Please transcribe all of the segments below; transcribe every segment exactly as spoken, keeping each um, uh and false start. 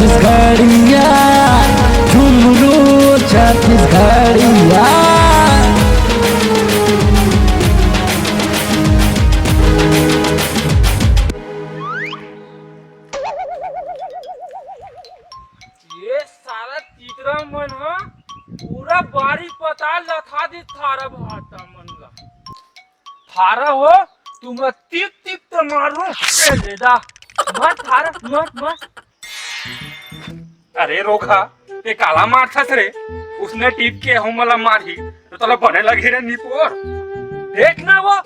छत्तीसगढ़िया, झुमरू छत्तीसगढ़िया। ये सारा तीतरा मन ह पूरा बारी पताल लथा दे थारा भाटा मन ला। थारा हो, तुम तीत तीत त मारू। ए ले दा, मत थारा, मत, मत। अरे रोगहा, ते काला मारथस रे? उसने टीप के हमला मारही त तोला बने लगही रे निपोर। देख ना वो,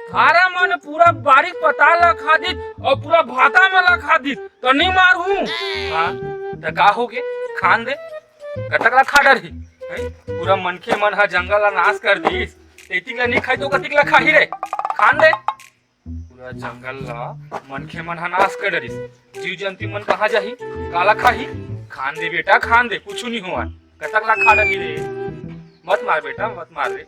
थारा मन पूरा बारी पताल ला खा दिस अउ पूरा भाटा मन ला खा दिस, त नइ मारहूं। हां, त का होगे? खान दे, कतक ला खा डरही? हैं? पूरा मनखे मन ह जंगल ला नाश कर दिस, एतिक ला नइ खाही त कतिक ला खाही रे? खान दे। पूरा जंगल ला मनखे मन ह नाश कर डरिस। जीव जंतु मन कहाँ जाही? काला खाही? खान दे बेटा, खान दे, कुछु नइ होवय। कतक ला खा डरही रे? मत मार बेटा, मत मार रे।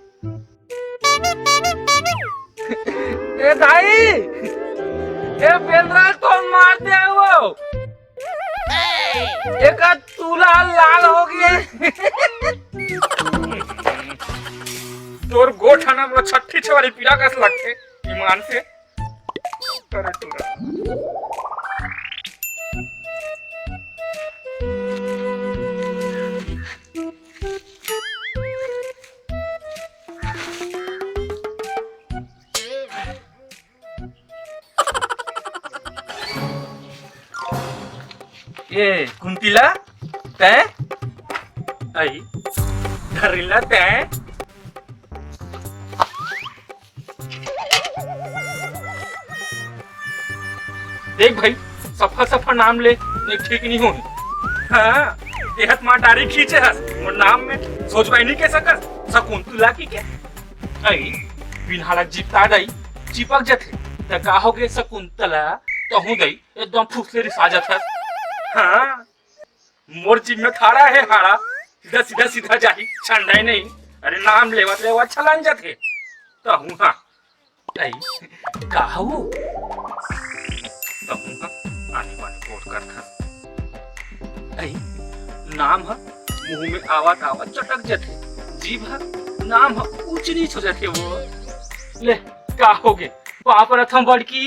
ए दाई, ए बेंदरा तो मार दे वो। एकर तुला लाल हो गे। तोर गोठ ह ना मोला छट्ठी छवारी पीरा कस लगथे, ईमान से। अरे तोरा। ए, कुंतीला, तैं? अई, धरिला, तैं? देख भाई, सफा सफा नाम ले, नहीं ठीक नहीं होही। हाँ, एहत मार डारी खींचे हस, मोर नाम में सोचवाई नहीं कह सकस, शकुंतला की क्या? अई, बिनहाला जिपता दई, चिपक जथे, त का होगे शकुंतला, तहूं दई, एकदम फुसले रिसा जथस। हाँ, मोर जीभ में थारा हे हाड़ा, सीधा, सीधा, सीधा जाही, छंडाई नहीं। अरे नाम लेवत, लेवत छलान जाथे। तहूं हाँ। अई, का हवो? तहूं हाँ, आनी बानी बोल कर खा। अई, नाम ह मुंह में आवत, आवत चटक जाथे। जीभ ह, नाम ह ऊंच नीच हो जाथे वो। ले, का होगे? पाँव परत हंव बड़की।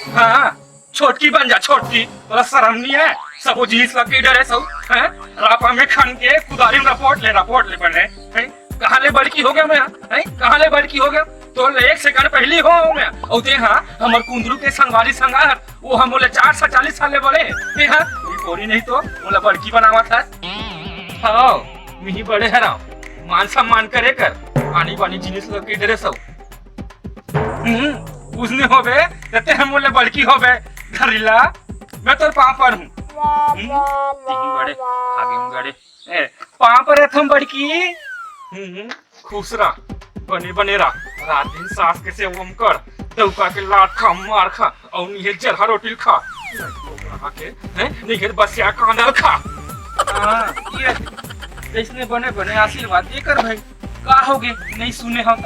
हाँ, छोटकी बन जा, छोटकी। तोला शरम नहीं है? सबो जिनिस ला के डरे सौ, हैं? रापा में खन के कुदारी में रपोट ले, रपोट ले बने, हैं? कहाँ ले बड़की हो गया मैं, हैं? कहाँ ले बड़की हो गया? तो ले एक सेकंड पहली हो मैं। अउ ते हाँ, हमर कुंदरू के संगवारी संगार, वो हम बोले चार सौ चालीस साल ले बड़े। ते हाँ, ये कोरी नहीं तो, बोला बड़की बनावा था। हाँ, मिही बड़े हराम। मान सम्मान करे कर। आनी बानी जिनिस ला के डरे सौ। हम्म, उसने होबे, त तेह मोले बड़की होबे, धरिला, मैं तोर पाँव पर हूँ। हम्म, तीन बड़े, आगे में गड़े। ए, पाँव पर हूँ बड़की। हम्म, खुश रह, बने बने रह, रात दिन सास के सेवा म कर, डउका के लात खा, मार खा, अउ निहे जरहा रोटी ल खा। कहाँ के, हैं? निहे बसिया कांदा ल खा। हाँ, ये जैसने बने बने आशीर्वाद दे कर भाई। का होगे? नहीं सुने हव त।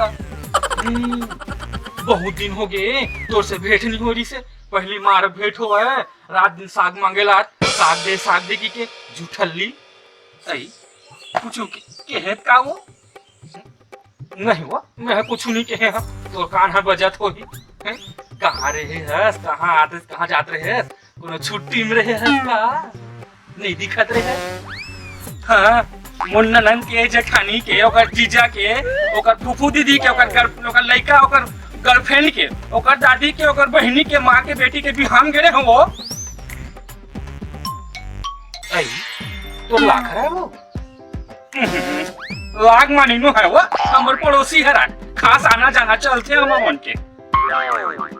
हम्म, बहुत दिन होगे, तोर से भेंट नहीं हो रही से। पहली मार भेंट होवय, रात दिन साग मांगे लात, साग दे, साग दे की के जुठल्ली। अई, कुछु के, केहेत का वो? नहीं वो, मैं कुछु नहीं केहे हव। तोर कान ह बजत होही। हैं? कहाँ रहे हस, कहाँ आत हस, कहाँ जात रहे हस? कोनो छुट्टी में रहे हस का? नहीं दिखत रहे। हाँ, मोर ननद के, जेठानी के, ओकर जीजा के, ओकर फूफू दीदी के, ओकर गर्ल-, ओकर लइका, ओकर गर्लफ्रेंड के, ओकर दादी के, ओकर बहिनी के, माँ के, बेटी के बिहान गे रहे हव वो। अई, तोर लाग हरय वो? लाग मानी नो हरय वो, हमर पड़ोसी हरय। खास आना जाना चलथे हमर मन के।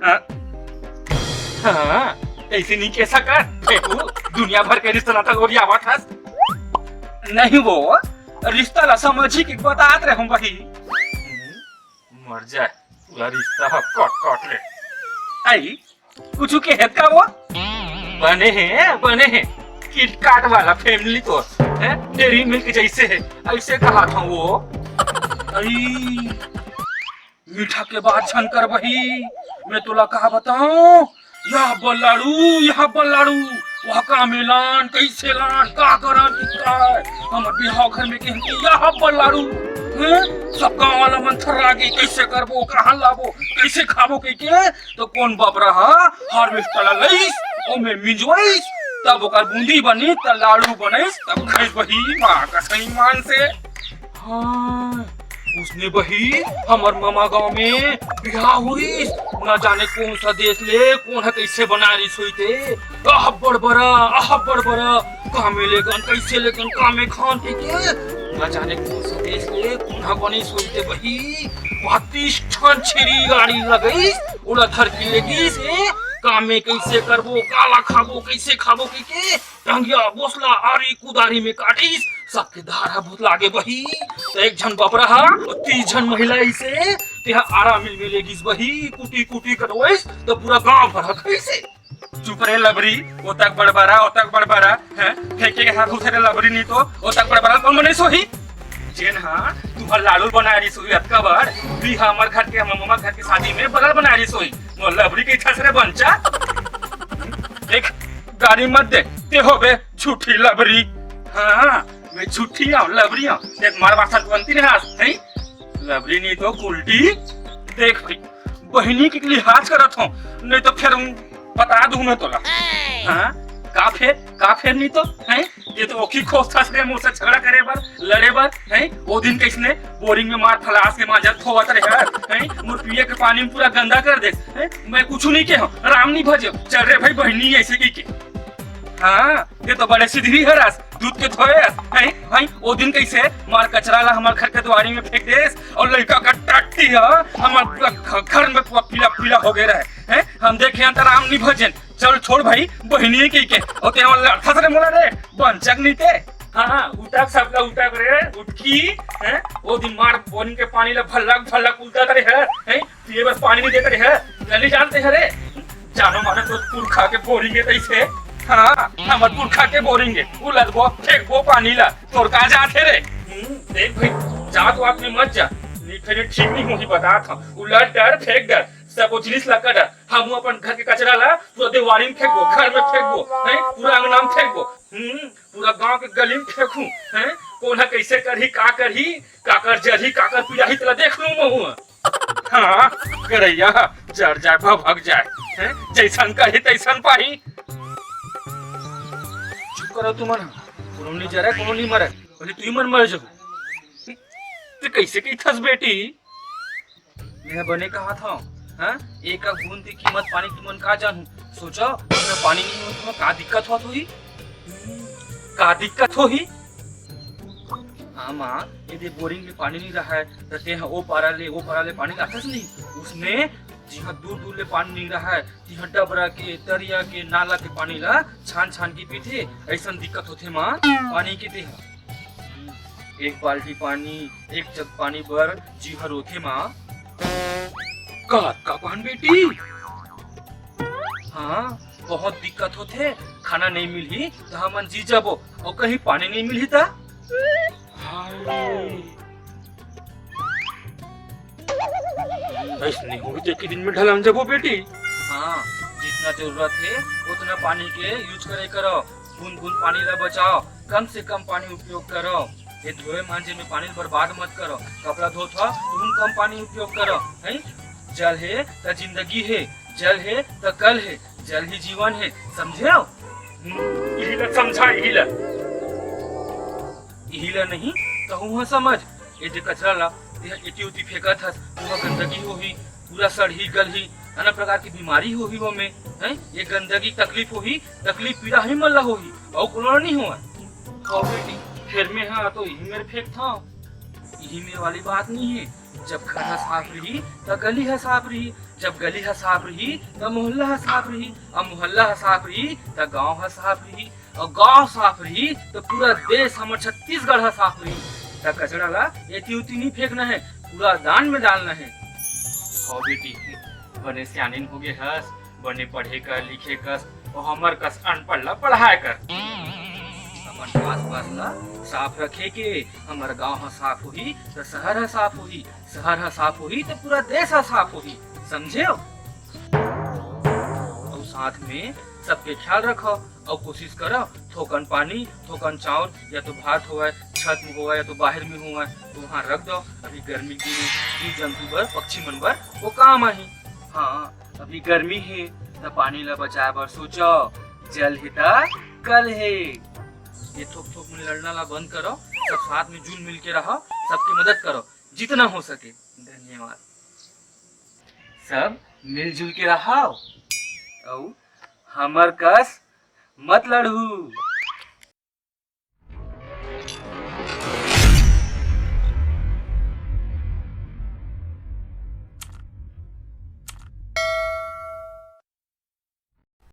हाँ? हाँ, ऐसे नहीं कह सकत। देखू, दुनिया भर के रिश्ता नाता गोरियावत हस। नहीं वो, रिश्ता ला समझी के बतात रहे हूँ भाई। मर जाए, पूरा रिश्ता ह कट कट ले। अई, कुछु केहेत का वो? बने हे, बने हे। KitKat वाला फैमिली तो, हैं? डेयरी मिल्क जैसे हे, ऐसे कहा था वो। अई, मीठा के बात झन कर बही, मैं तोला का बताऊं? यह बल्लाड़ू, यह बल्लाड़ू, वह का में लान, कइसे लान, का करन कि का? हमर बिहाव घर में केहेन कि या अब्बड़ लाड़ू, हैं? सब गाँव वाला मन थर्रा गे, कइसे करबो, कहाँ लाबो, कइसे खाबो कहिके, त कोन बबरा ह harvester ला लइस, ओमे मिंजवाइस, तब ओकर बूंदी बनिस, त लाड़ू बनइस, तब खइस बही माँ कसई मान से। हाँ, उसने बही हमर ममा गाँव में बिहाव होइस, ना जाने कोन सा देश ले कोन ह कइसे बनारिस होही ते, अब्बड़ बरा, अब्बड़ बरा, का में लेगन, कइसे लेगन, का में खान कहिके, ना जाने कोन सा देश ले कोन ह बनिस होही ते बही, बत्तीस ठन छेरी गाड़ी लगइस, ओला धर के लेगिस, ए, का में कइसे करबो, काला खाबो, कइसे खाबो कहिके, टंगिया, बोसला, आरी, कुदारी में काटिस, सबके दार ह भुतला गे बही। त एक झन बबरा ह, अउ तीस झन महिला अइसे, तेहा आरा मिल में लेगिस बही, कुटी कुटी कटवाइस, त पूरा गाँव भर ह खइसे। चुप रे लबरी, ओतक बड़बरा, ओतक बड़बरा, हैं? फेंके के हाथ उठे रे लबरी, नी तो ओतक बड़बरा कोन बने सोही? जेन हा तुहर लाड़ू बनाए रिस होही अतका बड़, उही हा हमर घर के, हमर ममा घर के शादी में बगल बनाए रिस होही। मोर लबरी के इच्छा से रे बंचा। देख, गारी मत दे, ते होबे झूठी लबरी। हाँ, मैं झूठी आंव, लबरी आंव। देख, मार बासा तुरंती नहीं हास, हैं? लबरी नहीं तो उल्टी। देख भाई, बहिनी के लिहाज करत हंव, नहीं तो फेर बता दूं मैं तोला। हाँ? का फेर, का फेर नहीं तो, हैं? ये तो ओखी खोज थस रे मोर से झगड़ा करे बर, लड़े बर, हैं? ओ दिन कइसने बोरिंग में मार फलास के मांजत धोवत रहे, हैं? मोर पिए के पानी में पूरा गंदा कर दे, हैं? मैं कुछु नहीं केहेंव, राम नहीं भजे, चल रे भाई बहिनी अइसे कहिके। हाँ, ये तो बड़े सिधरी हरस, दूध के धोए हस, हैं? हैं? ओ दिन कइसे मार कचरा ला हमर घर के दुवारी में फेंक देस अउ लइका का टट्टी ह हमर पूरा घ-, घर में पूरा पीला पीला हो गे रहे, हैं? हम देखे हन त राम नहीं भजेन, चल छोड़ भाई, बहिनी कहिके। अउ ते हमर लड़थस रे मोला रे, बंचक नहीं ते। हाँ, उठक सबला उठक रे, उठकी, हैं? ओ दिन मार बोरिंग के पानी ला भल्लक भल्लक उलटत रहे, हैं? पिए बर पानी नहीं देत रहे, नहीं जानते हैं रे। जानो मानो तोर पुरखा के बोरिंग हे तइसे। हाँ, हमर पुरखा के बोरिंग हे, उलदबो, फेंकबो पानी ला, तोर का जात हे रे? हम्म, देख भाई, जात वात में मत जा, नहीं फेर ठीक नहीं होही, बतात हंव। उलद डर, फेंक डर, सब ओ जिनिस ला कर डर। हमू अपन घर के कचरा ला पूरा देवारी में फेंकबो, घर में फेंकबो, हैं? पूरा अंगना में फेंकबो, हम्म, पूरा गांव के गली में फेंकहूं, हैं? कोन ह कइसे करही, का करही, काकर जरही, काकर पिराही, तेला देख लूं महू। हाँ, करइया, जर जाए, भभक जाए, हैं? जइसन करही, तइसन पाही। चुप करो तुमन, कोनो नहीं जरे, कोनो नहीं मरे, पहले तुही मन मर जाओ। ते कइसे कहिथस बेटी? मैं बने कहत हंव, हाँ? एक एक बूंद के कीमत पानी तुमन का जानहू? सोचो, अगर पानी नहीं होत, तुमन का दिक्कत होत होही? का दिक्कत होही? हाँ माँ, यदि बोरिंग में पानी नहीं रहय, त तेहा ओ पारा ले, ओ पारा ले पानी लाथस नहीं। उसने जिहां दूर दूर ले पानी नहीं रहय, तिहां डबरा के, तरिया के, नाला के पानी ला छान छान के पीथे, अइसन दिक्कत होथे माँ पानी के तेहा। एक बाल्टी पानी, एक जग पानी बर जीहर होथे माँ। का, का पान बेटी? हाँ, बहुत दिक्कत होथे, खाना नहीं मिलही त हमन जी जाबो, अउ कहीं पानी नहीं मिलही त? हाय। अइसने होही त एक दिन में ढलन जाबो बेटी। हाँ, जितना जरूरत हे, उतना पानी के use करे करो। बूंद बूंद पानी ला बचाओ, कम से कम पानी उपयोग करो। ये धोए मांजे में पानी बर्बाद मत करो। कपड़ा धोत हो, तुम कम पानी उपयोग करो, हैं? जल हे त जिंदगी हे, जल हे त कल हे, जल ही जीवन हे, समझे हो? हम्म, इही ला समझा, इही ला। इही ला नहीं, कहूँ ह समझ। ये जे कचरा ला, ये एती उती फेंकत हस, पूरा गंदगी होही, पूरा सड़ही गलही, नाना प्रकार की बीमारी होही ओमे, हैं? ये गंदगी तकलीफ होही, तकलीफ पीड़ा ही मन ला होही, अउ कोनो ला नहीं होवय। हव बेटी, फेर में हा तो इही मेर फेंकथंव। इही मेर वाली बात नहीं हे। जब घर ह साफ रही, त गली ह साफ रही, जब गली ह साफ रही, त मोहल्ला ह साफ रही, अउ मोहल्ला ह साफ रही, त गांव ह साफ रही, अउ गांव साफ रही, त पूरा देश हमर छत्तीसगढ़ ह साफ रही। त कचरा ला एती उती नहीं फेंकना हे, कूड़ादान में डालना हे। हव बेटी, बने सियानिन होगे हस, बने पढ़े कर, लिखे कस, अउ हमर कस अनपढ़ ला पढ़ाए कर। अपन आसपास ला साफ रखे के, हमर गांव ह साफ होही, त शहर ह साफ होही, शहर ह साफ होही, त पूरा देश ह साफ होही, समझे हो? अउ साथ में सबके ख्याल रखव अउ कोशिश करव, थोकन पानी, थोकन चाउर, या तो भात होवय, छत में होवय, या तो बाहर में होवय, तो वहाँ रख दव। अभी गर्मी के दिन जीव जंतु बर, पक्षी मन बर वो काम आही। हाँ, अभी गर्मी हे, त पानी ला बचाए बर सोचव, जल हे त कल हे। ये थोक थोक में लड़ना ला बंद करव, सब साथ में जुल मिल के रहव, सबके मदद करव जितना हो सके। धन्यवाद। सब मिलजुल के रहव अउ हमर कस मत लड़हू।